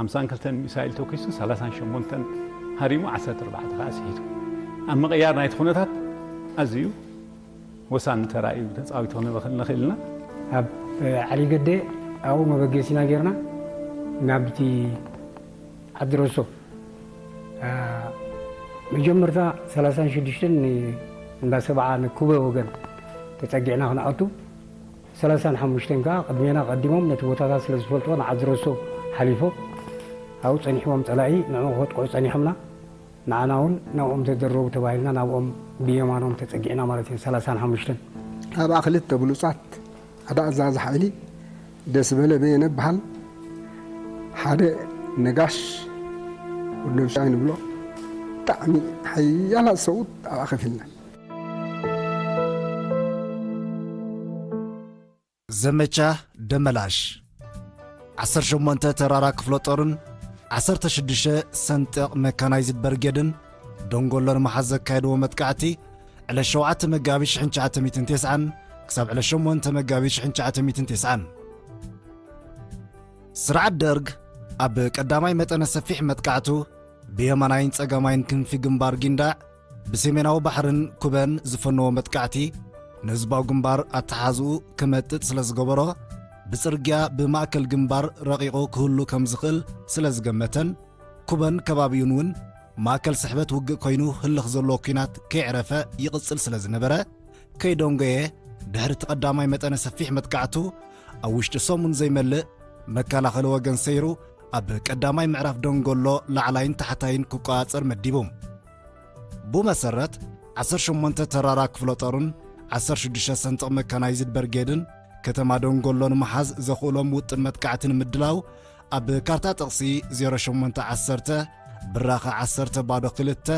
ሓምሳን ክልተን ሚሳይል ተኩሱ፣ ሰላሳን ሸሞንተን ሃሪሙ፣ ዓሰርተ ኣርባዕተ ከዓ ስሒቱ። ኣብ ምቕያር ናይቲ ኩነታት ኣዝዩ ወሳኒ ተራ እዩ ተፃዊቱ ክንብል ንኽእል ኢና። ኣብ ዓሊ ገዴ ኣብኡ መበገሲና ጌርና ናብቲ ዓዲ ረሶ፣ አ፣ መጀመርታ ሰላሳን ሽዱሽተን ን-፣ እንዳ ሰብዓ ንኩበ ወገን ተጸጊዕና ክንኣቱ፣ ሰላሳን ሓሙሽተን ከኣ ቅድሜና ቀዲሞም ነቲ ቦታታት ስለ ዝፈልጥዎ ንዓዲ ረሶ ሓሊፎም ኣብኡ ጸኒሕዎም ጸላኢ ንዕኡ ከጥቅዑ ጸኒሖምና። ንዓና እውን ናብኦም ተደረቡ ተባሂልና ናብኦም ብየማኖም ተጸጊዕና ማለት እዩ። ሰላሳን ሓሙሽተን ኣብኣ ክልተ ብሉጻት ሓደ ኣዛዚ ሓይሊ ደስ በለ በየነ በሃል፣ ሓደ ነጋሽ ወዲ ነብሻይ ንብሎ፣ ብጣዕሚ ሓያላት ሰብኡት ኣብኣ ከፊልና። ዘመቻ ደመላሽ ዓሰርተ ሸሞንተ ተራራ ክፍለ ጦርን ዓሰርተ ሽዱሽተ ሰንጠቕ መካናይዝድ በርጌድን ደንጎሎ ንምሓዝ ዘካየድዎ መጥቃዕቲ ዕለት ሸውዓተ መጋቢት ሽሕን ትሽዓተ ሚእትን ተስዓን ክሳብ ዕለት ሸሞንተ መጋቢት ሽሕን ትሽዓተ ሚእትን ተስዓን። ስርዓት ደርግ ኣብ ቀዳማይ መጠነ ሰፊሕ መጥቃዕቱ ብየማናይን ጸጋማይን ክንፊ ግንባር ጊንዳዕ ብሰሜናዊ ባሕርን ኩበን ዝፈነዎ መጥቃዕቲ ንህዝባዊ ግንባር ኣተሓዝኡ ክመጥጥ ስለ ዝገበሮ ብጽርግያ ብማእከል ግንባር ረቒቑ ክህሉ ከም ዝኽእል ስለ ዝገመተን ኩበን ከባቢኡን እውን ማእከል ስሕበት ውግእ ኮይኑ ህልኽ ዘለዎ ኲናት ከይዕረፈ ይቕጽል ስለ ዝነበረ ከይደንጎየ ድሕሪ እቲ ቀዳማይ መጠነ ሰፊሕ መጥቃዕቱ ኣብ ውሽጢ ሰሙን ዘይመልእ መከላኸሊ ወገን ሰይሩ ኣብ ቀዳማይ ምዕራፍ ደንጎሎ ላዕላይን ታሕታይን ክቆጻጸር መዲቡ። ብኡ መሰረት ዓሰርተ ሸሞንተ ተራራ ክፍለ ጦርን ዓሰርተ ሽዱሽተ ሰንጥቕ መካናይዝድ በርጌድን ከተማ ደንጎሎ ንምሓዝ ዘኽእሎም ውጥን መጥቃዕቲ ንምድላው ኣብ ካርታ ጥቕሲ ዜሮ ሸሞንተ ዓሰርተ ብራኸ ዓሰርተ ባዶ ክልተ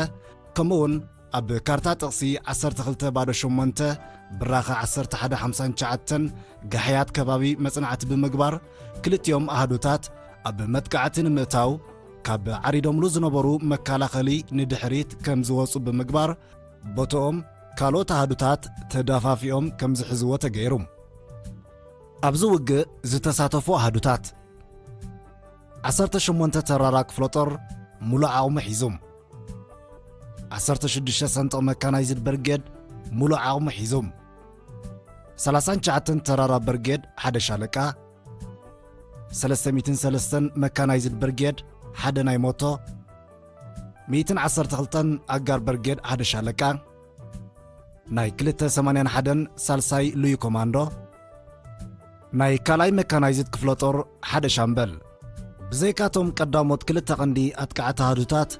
ከምኡውን ኣብ ካርታ ጥቕሲ ዓሰርተ ክልተ ባዶ ሸሞንተ ብራኸ ዓሰርተ ሓደ ሓምሳን ትሽዓተን ጋሕያት ከባቢ መጽናዕቲ ብምግባር ክልቲኦም ኣሃዱታት ኣብ መጥቃዕቲ ንምእታው ካብ ዓሪዶምሉ ዝነበሩ መከላኸሊ ንድሕሪት ከም ዝወጹ ብምግባር ቦትኦም ካልኦት ኣሃዱታት ተዳፋፊኦም ከም ዝሕዝዎ ተገይሩ። ኣብዚ ውግእ ዝተሳተፉ ኣሃዱታት ዓሰርተ ሸሞንተ ተራራ ክፍለ ጦር ሙሉእ ዓቕሙ ሒዙ። ዓሰርተ ሽዱሽተ ሰንጥቕ መካናይዝድ በርጌድ ሙሉእ ዓቕሙ ሒዙ። ሰላሳን ትሽዓተን ተራራ በርጌድ ሓደ ሻለቃ፣ ሰለስተ ሚእትን ሰለስተን መካናይዝድ በርጌድ ሓደ ናይ ሞቶ፣ ሚእትን ዓሰርተ ክልተን ኣጋር በርጌድ ሓደ ሻለቃ፣ ናይ ክልተ ሰማንያን ሓደን ሳልሳይ ልዩ ኮማንዶ፣ ናይ ካልኣይ መካናይዝድ ክፍለ ጦር ሓደ ሻምበል። ብዘይካቶም ቀዳሞት ክልተ ቀንዲ ኣጥቃዕቲ ኣሃዱታት፣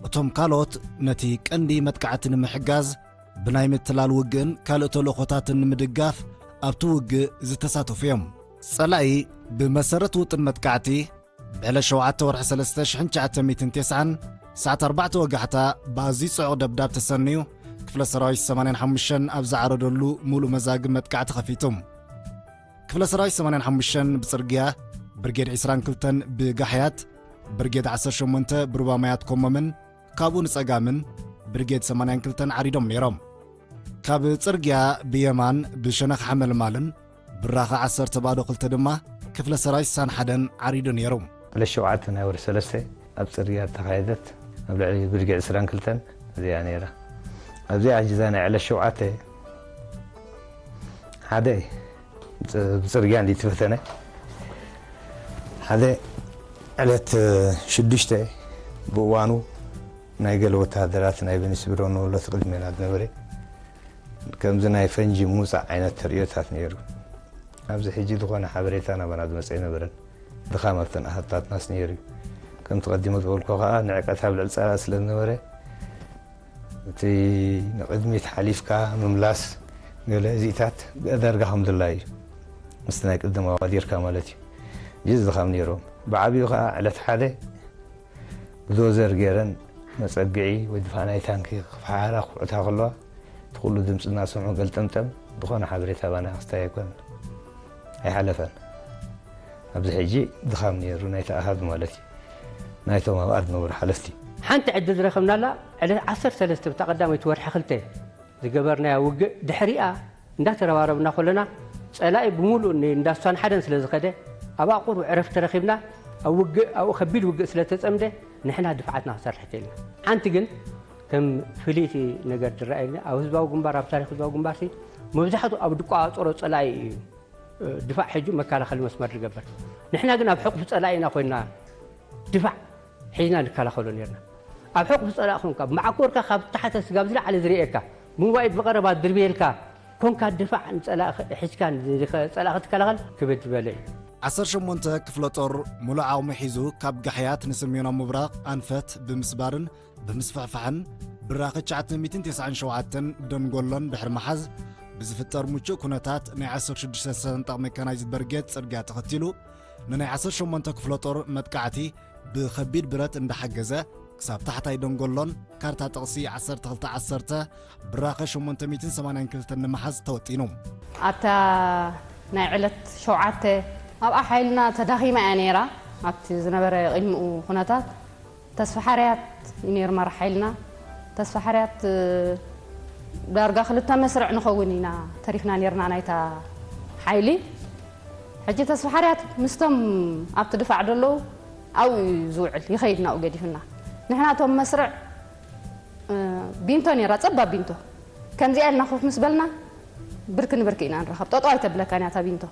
እቶም ካልኦት ነቲ ቀንዲ መጥቃዕቲ ንምሕጋዝ ብናይ ምትላል ውግእን ካልእ ተልእኾታትን ንምድጋፍ ኣብቲ ውግእ ዝተሳተፉ እዮም። ጸላኢ ብመሰረት ውጥን መጥቃዕቲ ብዕለት ሸውዓተ ወርሒ ሰለስተ ሽሕን ትሽዓተ ሚእትን ተስዓን ሰዓት ኣርባዕተ ወጋሕታ ብኣዝዩ ጽዑቕ ደብዳብ ተሰንዩ ክፍለ ሰራዊት ሰማንያን ሓሙሽተን ኣብ ዝዓረደሉ ሙሉእ መዛግብ መጥቃዕቲ ከፊቱ። ክፍለ ሰራዊት ሰማንያን ሓሙሽተን ብጽርግያ፣ ብርጌድ ዕስራን ክልተን ብጋሕያት፣ ብርጌድ ዓሰርተ ሸሞንተ ብሩባ ማያት ኮሞምን ካብኡ ንጸጋምን ብርጌድ ሰማንያን ክልተን ዓሪዶም ነይሮም። ካብ ጽርግያ ብየማን ብሸነኽ ሓመልማልን ብራኸ ዓሰርተ ባዶ ክልተ ድማ ክፍለ ሰራዊት ስሳን ሓደን ዓሪዱ ነይሩ። ዕለት ሸውዓተ ናይ ወርሒ ሰለስተ ኣብ ጽርግያ እተኻየደት ኣብ ልዕሊ ብርጌድ ዕስራን ክልተን እዚኣ ነይራ። ኣብዚኣ ሕጂ እዛ ናይ ዕለት ሸውዓተ ሓደ ብጽርግያ እንዲ ትፈተነ ሓደ ዕለት ሽዱሽተ ብእዋኑ ናይ ገለ ወተሃደራት ናይ በኒ ስብሮ ንብሎ ትቕድሜና ዝነበረ ከምዚ ናይ ፈንጂ ምውፃእ ዓይነት ተርእዮታት ነይሩ። ኣብዚ ሕጂ ዝኾነ ሓበሬታ ናባና ዝመፀ ኣይነበረን። ድኻም ኣብተን ኣሃታትናስ ነይሩ እዩ። ከምቲ ቀዲሞ ዝበልኮ ከዓ ንዕቀት ኣብ ልዕሊ ፀላኢ ስለ ዝነበረ እቲ ንቕድሚት ሓሊፍካ ምምላስ ገለ እዚታት ዳርጋ ከም ድላይ እዩ። ምስቲ ናይ ቅድም ኣዋዲርካ ማለት እዩ። ጅዝ ድኻም ነይሮም። ብዓብዩ ከዓ ዕለት ሓደ ብዶዘር ገይረን መጸግዒ ወይ ድፋዕ ናይ ታንኪ ክፈሓራ ክኹዕታ ከለዋ እቲ ኩሉ ድምፂ እናሰምዑ ገልጠምጠም ዝኾነ ሓበሬታ ባና ክስታይ ኣይኮነን ኣይሓለፈን። ኣብዚ ሕጂ ድኻም ነይሩ ናይቲ ኣሃዱ ማለት እዩ ናይቶም ኣብኣ ዝነበሩ ሓለፍቲ። ሓንቲ ዕድል ዝረኸብናላ ዕለት ዓሰርተ ሰለስተ ብታ ቀዳመይቲ ወርሒ ክልተ ዝገበርናያ ውግእ ድሕሪኣ እንዳተረባረብና ከለና ጸላኢ ብምሉእ ንእንዳ ስሳን ሓደን ስለ ዝኸደ ኣብኣ ቁሩብ ዕረፍቲ ረኺብና ኣብ ውግእ ኣብኡ ከቢድ ውግእ ስለ ተጸምደ ንሕና ድፍዓትና ክሰርሕ ክኢልና። ሓንቲ ግን ከም ፍልይቲ ነገር ትረኣየኒ ኣብ ህዝባዊ ግንባር ኣብ ታሪክ ህዝባዊ ግንባርሲ መብዛሕትኡ ኣብ ድቋ ኣጽሮ ጸላኢ እዩ ድፋዕ ሒዙ መከላኸሊ መስመር ዝገብር። ንሕና ግን ኣብ ሕቑፍ ጸላኢ ኢና ኮይና ድፋዕ ሒዝና ንከላኸሎ ነርና። ኣብ ሕቑፍ ጸላኢ ኮንካ መዓኮርካ ካብ ታሕተ ስጋብ ዝለዓለ ዝርእየካ ብሞባይል ብቐረባ ድርብየልካ ኮንካ ድፋዕ ንጸላኢ ሒዝካ ንጸላኢ ክትከላኸል ክብድ ዝበለ እዩ። ዓሰርተ ሸሞንተ ክፍለ ጦር ሙሉእ ዓቕሙ ሒዙ ካብ ጋሕያት ንሰሜናዊ ምብራቕ ኣንፈት ብምስባርን ብምስፍሕፋሕን ብራኸ ትሽዓተ ሚእትን ተስዓን ሸውዓተን ደንጎሎን ድሕሪ ምሓዝ ብዝፍጠር ምቹእ ኩነታት ናይ ዓሰርተ ሽዱሽተ ሰንጣቕ መካናይዝድ በርጌድ ጽርግያ ተኸቲሉ ንናይ ዓሰርተ ሸሞንተ ክፍለ ጦር መጥቃዕቲ ብኸቢድ ብረት እንዳሓገዘ ክሳብ ታሕታይ ደንጎሎን ካርታ ጥቕሲ ዓሰርተ ክልተ ዓሰርተ ብራኸ ሸሞንተ ሚእትን ሰማንያን ክልተን ንምሓዝ ተወጢኑ። ኣብታ ናይ ዕለት ሸውዓተ ኣብኣ ሓይልና ተዳኺማ እያ ነይራ። ኣብቲ ዝነበረ ቅድሚኡ ኩነታት ተስፋ ሓርያት እዩ ነይሩ መራሕ ሓይልና። ተስፋ ሓርያት ዳርጋ ክልተ መስርዕ ንኸውን ኢና ተሪፍና ነይርና ናይታ ሓይሊ። ሕጂ ተስፋ ሓርያት ምስቶም ኣብቲ ድፋዕ ዘለዉ ኣብኡ እዩ ዝውዕል፣ ይኸይድ ናብኡ ገዲፉና። ንሕና እቶም መስርዕ ቢንቶ ነይራ፣ ጸባብ ቢንቶ። ከምዚኣ ኢልና ኮፍ ምስ በልና ብርኪ ንብርኪ ኢና ንራኸብ። ጠጠው ኣይተብለካን እያ እታ ቢንቶ።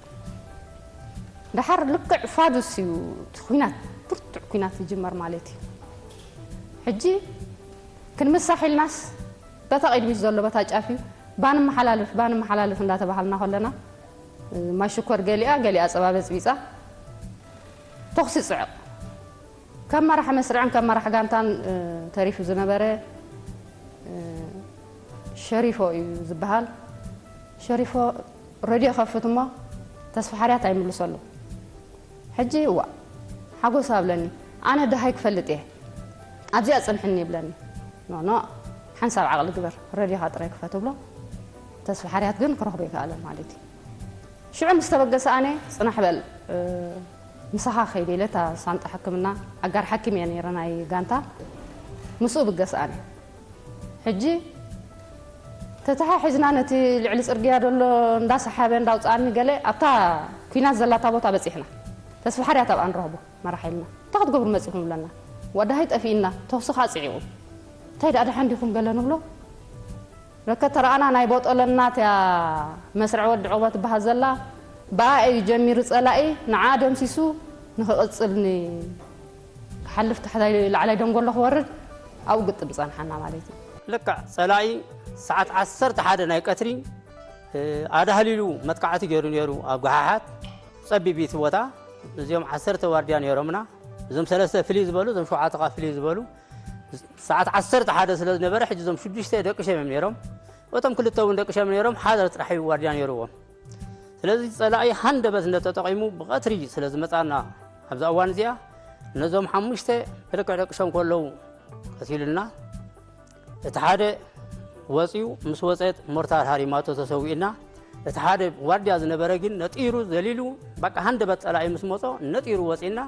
ደሓር ልክዕ ፋዱስ እዩ እቲ ኲናት፣ ብርቱዕ ኲናት ይጅመር ማለት እዩ። ሕጂ ክንምሳሕ ኢልናስ በታ ቅድሚት ዘሎ በታ ጫፍ እዩ፣ ባ ንመሓላልፍ፣ ባ ንመሓላልፍ እንዳተባሃልና ከለና ማይ ሽኮር ገሊኣ፣ ገሊኣ ጸባ በጽቢጻ ተኹሲ ይጽዕቕ። ከም መራሕ መስርዕን ከም መራሕ ጋንታን ተሪፉ ዝነበረ ሸሪፎ እዩ ዝበሃል። ሸሪፎ ረድዮ ከፍት እሞ ተስፋ ሓርያት ኣይምልሰሉ። ሕጂ እዋእ ሓጎስ ኣብለኒ፣ ኣነ ደሃይ ክፈልጥ እየ፣ ኣብዚኣ ጽንሕኒ ይብለኒ። ኖኖ ሓንሳብ ዓቕሊ ግበር፣ ረድዮኻ ጥራይ ክፈት እብሎ። ተስፋ ሓርያት ግን ክረኽቦ ኣይከኣለን ማለት እዩ። ሽዑ ምስ ተበገሰ ኣነ ጽናሕ በል ምሳኻ ከይደ ኢለ እታ ሳንጣ ሕክምና ኣጋር ሓኪም እየ ነይረ ናይ ጋንታ ምስኡ ብገስ ኣነ ሕጂ ተተሓሒዝና ነቲ ልዕሊ ጽርግያ ዘሎ እንዳሰሓበ እንዳውፅኣኒ ገለ ኣብታ ኲናት ዘላታ ቦታ በፂሕና ተስፋ ሓርያት ኣብኣ ንረኽቦ መራሕ ሓይልና እንታይ ክትገብሩ መፂኹም ይብለና ወዳሃይ ጠፊእና ተኽሲ ከዓ ፅዒቑ እንታይ ደኣ ደሓን ዲኹም ገለ ንብሎ ረከት ተረኣና ናይ ቦጦለና እቲያ መስርዕ ወዲ ዑቕበት ትበሃል ዘላ ብኣ እዩ ጀሚሩ ጸላኢ ንዓ ደምሲሱ ንኽቕጽል ን ክሓልፍ ታሕታይ ላዕላይ ደንጎሎ ክወርድ ኣብኡ ግጥም ጸንሓና ማለት እዩ። ልክዕ ጸላኢ ሰዓት ዓሰርተ ሓደ ናይ ቀትሪ ኣዳህሊሉ መጥቃዕቲ ገይሩ ነይሩ ኣብ ገሓሓት ጸቢብ እዩ እቲ ቦታ እዚኦም ዓሰርተ ዋርድያ ነይሮምና እዞም ሰለስተ ፍልይ ዝበሉ እዞም ሸውዓተ ከዓ ፍልይ ዝበሉ ሰዓት ዓሰርተ ሓደ ስለ ዝነበረ ሕጂ እዞም ሽዱሽተ ደቅሾም እዮም ነይሮም። እቶም ክልተ እውን ደቅሾም ነይሮም፣ ሓደ ጥራሕ እዩ ዋርድያ ነይርዎም። ስለዚ ጸላኢ ሃንደበት እንተተጠቒሙ ብቐትሪ ስለ ዝመጻና ኣብዛ እዋን እዚኣ ነዞም ሓሙሽተ ብልክዕ ደቅሾም ከለዉ ቀቲሉና። እቲ ሓደ ወጺኡ ምስ ወጸ ሞርታር ሃሪማቶ ተሰዊእና። እቲ ሓደ ዋርድያ ዝነበረ ግን ነጢሩ ዘሊሉ በቃ ሃንደበት ጸላኢ ምስ መጾ ነጢሩ ወጺእና።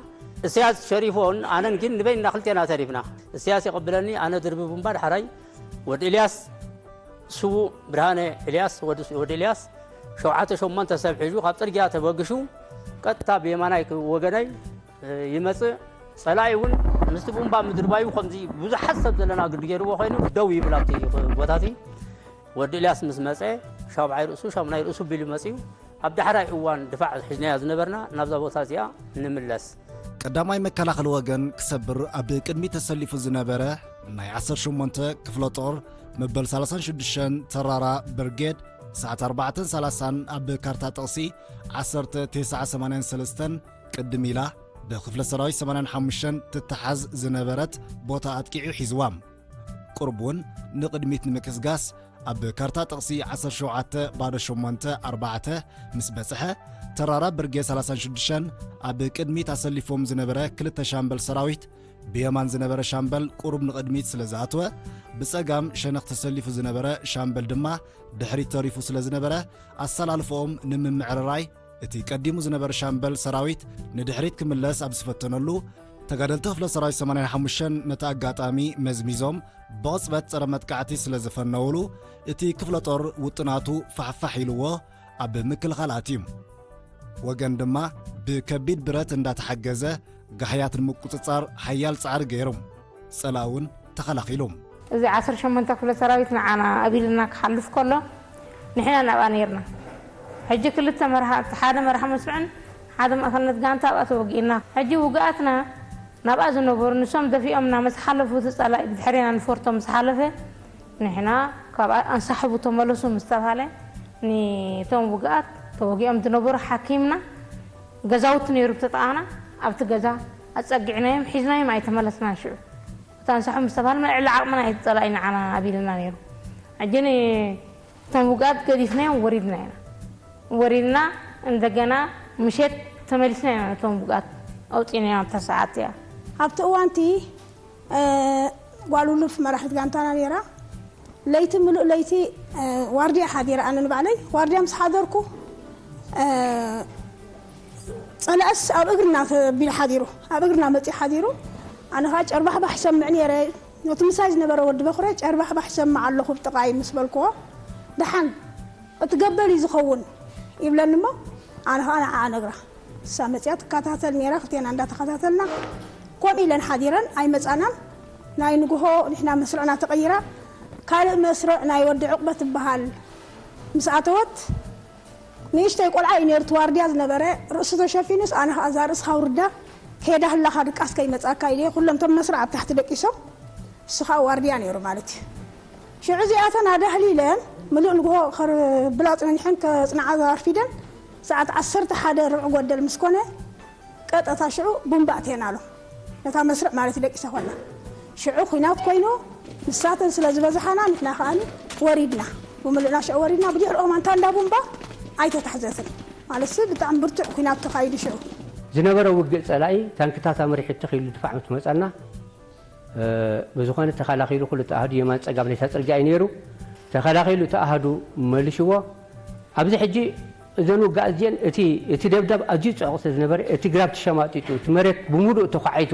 እስያስ ሸሪፎን ኣነን ግን ንበይንና ክልቴና ተሪፍና። እስያስ የቐብለኒ ኣነ ድርቢ ቡምባ ዳሕራይ ወዲ ኢልያስ ስዉእ ብርሃነ ኢልያስ ወዲ ኢልያስ ሸውዓተ ሸሞንተ ሰብ ሒዙ ካብ ጽርግያ ተበግሹ ቀጥታ ብየማናይ ወገነይ ይመጽእ። ጸላኢ እውን ምስቲ ቡምባ ምድርባዩ ከምዚ ብዙሓት ሰብ ዘለና ግዲ ገይርዎ ኮይኑ ደው ይብል ኣብቲ ቦታ እቲ። ወዲ ኢልያስ ምስ መጸ ሻብዓይ ርእሱ ሻሙናይ ርእሱ ቢሉ መጺኡ። ኣብ ዳሕራይ እዋን ድፋዕ ሒዝናያ ዝነበርና ናብዛ ቦታ እዚኣ ንምለስ። ቀዳማይ መከላኸሊ ወገን ክሰብር ኣብ ቅድሚት ተሰሊፉ ዝነበረ ናይ ዓሰርተ ሸሞንተ ክፍለ ጦር መበል ሰላሳን ሽዱሽተን ተራራ ብርጌድ ሰዓት ኣርባዕተን ሰላሳን ኣብ ካርታ ጥቕሲ ዓሰርተ ተስዓ ሰማንያን ሰለስተን ቅድም ኢላ ብክፍለ ሰራዊት ሰማንያን ሓሙሽተን ትተሓዝ ዝነበረት ቦታ ኣጥቂዑ ሒዝዋ። ቁሩብ እውን ንቕድሚት ንምቅስጋስ ኣብ ካርታ ጥቕሲ ዓሰርተ ሸውዓተ ባዶ ሸሞንተ ኣርባዕተ ምስ በጽሐ፣ ተራራ ብርጌድ ሰላሳን ሽዱሽተን ኣብ ቅድሚት ኣሰሊፎም ዝነበረ ክልተ ሻምበል ሰራዊት ብየማን ዝነበረ ሻምበል ቁሩብ ንቕድሚት ስለ ዝኣተወ፣ ብጸጋም ሸነኽ ተሰሊፉ ዝነበረ ሻምበል ድማ ድሕሪት ተሪፉ ስለ ዝነበረ፣ ኣሰላልፎኦም ንምምዕርራይ እቲ ቀዲሙ ዝነበረ ሻምበል ሰራዊት ንድሕሪት ክምለስ ኣብ ዝፈተነሉ፣ ተጋደልቲ ክፍለ ሰራዊት ሰማንያን ሓሙሽተን ነቲ ኣጋጣሚ መዝሚዞም ብቕጽበት ጸረ መጥቃዕቲ ስለ ዝፈነውሉ፣ እቲ ክፍለ ጦር ውጥናቱ ፋሕፋሕ ኢልዎ ኣብ ምክልኻል ኣትዩ። ወገን ድማ ብከቢድ ብረት እንዳተሓገዘ ጋህያት ንምቁጽጻር ሓያል ጻዕሪ ገይሮም፣ ጸላኢ እውን ተኸላኺሎም። እዚ ዓሰርተ ሸሞንተ ክፍለ ሰራዊት ንዓና ኣቢልና ክሓልፍ ከሎ ንሕና ናብኣ ነይርና። ሕጂ ክልተ መርሓ፣ ሓደ መርሓ መስርዕን ሓደ ማእኸልነት ጋንታ ኣብኣ ተወጊእና። ሕጂ ውግኣትና ናብኣ ዝነበሩ ንሶም ደፊኦም እናመስ ሓለፉ፣ እቲ ጸላኢ ብድሕሬና ንፈርቶ ምስ ሓለፈ ንሕና ካብኣ ኣንሳሕቡ ተመለሱ ምስ ተባሃለ ንቶም ውግኣት ተወጊኦም ዝነበሩ ሓኪምና። ገዛውቲ ነይሩ ተጠቓና ኣብቲ ገዛ ኣጸጊዕናዮም ሒዝናዮም ኣይተመለስናን። ሽዑ እታ ኣንሳሑ ምስ ተባሃለ ልዕሊ ዓቕምና እዩ ጸላኢ ንዓና ኣቢልና ነይሩ። ሕጂ እቶም ውግኣት ገዲፍናዮም ወሪድና ኢና። ወሪድና እንደገና ምሸት ተመሊስና ኢና ነቶም ውግኣት ኣውፂእናዮም ኣብታ ሰዓት እያ። ኣብቲ እዋንቲ ጓል ውሉፍ መራሒት ጋንታና ነይራ። ለይቲ ምሉእ ለይቲ ዋርድያ ሓዲረ። ኣነ ንባዕለይ ዋርድያ ምስ ሓደርኩ ጸላእስ ኣብ እግርና ተቢሉ ሓዲሩ፣ ኣብ እግርና መጺኡ ሓዲሩ። ኣነ ኸዓ ጨርባሕባሕ ይሰምዕ ነይረ። ነቲ ምሳይ ዝነበረ ወዲ በኹረ ጨርባሕባሕ ይሰምዕ ኣለኹ ብጥቓይ ምስ በልክዎ፣ ደሓን እቲ ገበል እዩ ዝኸውን ይብለኒ እሞ ኣነ ኸዓ ንዓኣ ነግራ። እሳ መጺኣ ትከታተል ነይራ፣ ክልቴና እንዳተኸታተልና ኮም ኢለን ሓዲረን ኣይመጻናን። ናይ ንግሆ ንሕና መስርዕና ተቐይራ ካልእ መስርዕ ናይ ወዲ ዕቑበት ትበሃል ምስ ኣተወት ንእሽተይ ቆልዓ እዩ ነይሩ እቲ ዋርድያ ዝነበረ ርእሱ ተሸፊኑስ ኣነ ኸዓ እዛ ርእስኻ ውርዳ ከይዳ ህላኻ ድቃስ ከይመጻካ ኢለ ኩሎም እቶም መስርዕ ኣብ ታሕቲ ደቂሶም እሱ ኸዓ ዋርድያ ነይሩ ማለት እዩ። ሽዑ እዚኣተን ኣዳህሊለን ምሉእ ንግሆ ከብላ ጽኒሐን ከጽንዓ ኣርፊደን ሰዓት ዓሰርተ ሓደ ርብዒ ጎደል ምስ ኮነ ቀጥታ ሽዑ ቡምባ ኣእትየናሎም ነታ መስርዕ ማለት ደቂሰ ኮላ ሽዑ ኲናት ኮይኑ ንሳተን ስለ ዝበዝሓና ንሕና ከኣ ወሪድና ብምሉእና ሽዑ ወሪድና ብድሕሪኦም ኣንታ እንዳ ቡምባ ኣይተታሕዘትን ማለትሲ ብጣዕሚ ብርቱዕ ኲናት ተኻይዱ ሽዑ ዝነበረ ውግእ ጸላኢ ታንክታት ኣመሪሑ ትኽ ኢሉ ድፋዕ ምስ መጸና ብዝኾነ ተኸላኺሉ ክልተ ኣሃዱ የማን ጸጋም ናይታ ጽርግያ እዩ ነይሩ። ተኸላኺሉ እቲ ኣሃዱ መልሽዎ። ኣብዚ ሕጂ እዘን ውግኣት እዚአን እቲ እቲ ደብዳብ ኣዝዩ ጽዑቕ ስለ ዝነበረ እቲ ግራብ ተሸማጢጡ እቲ መሬት ብምሉእ ተዃዒቱ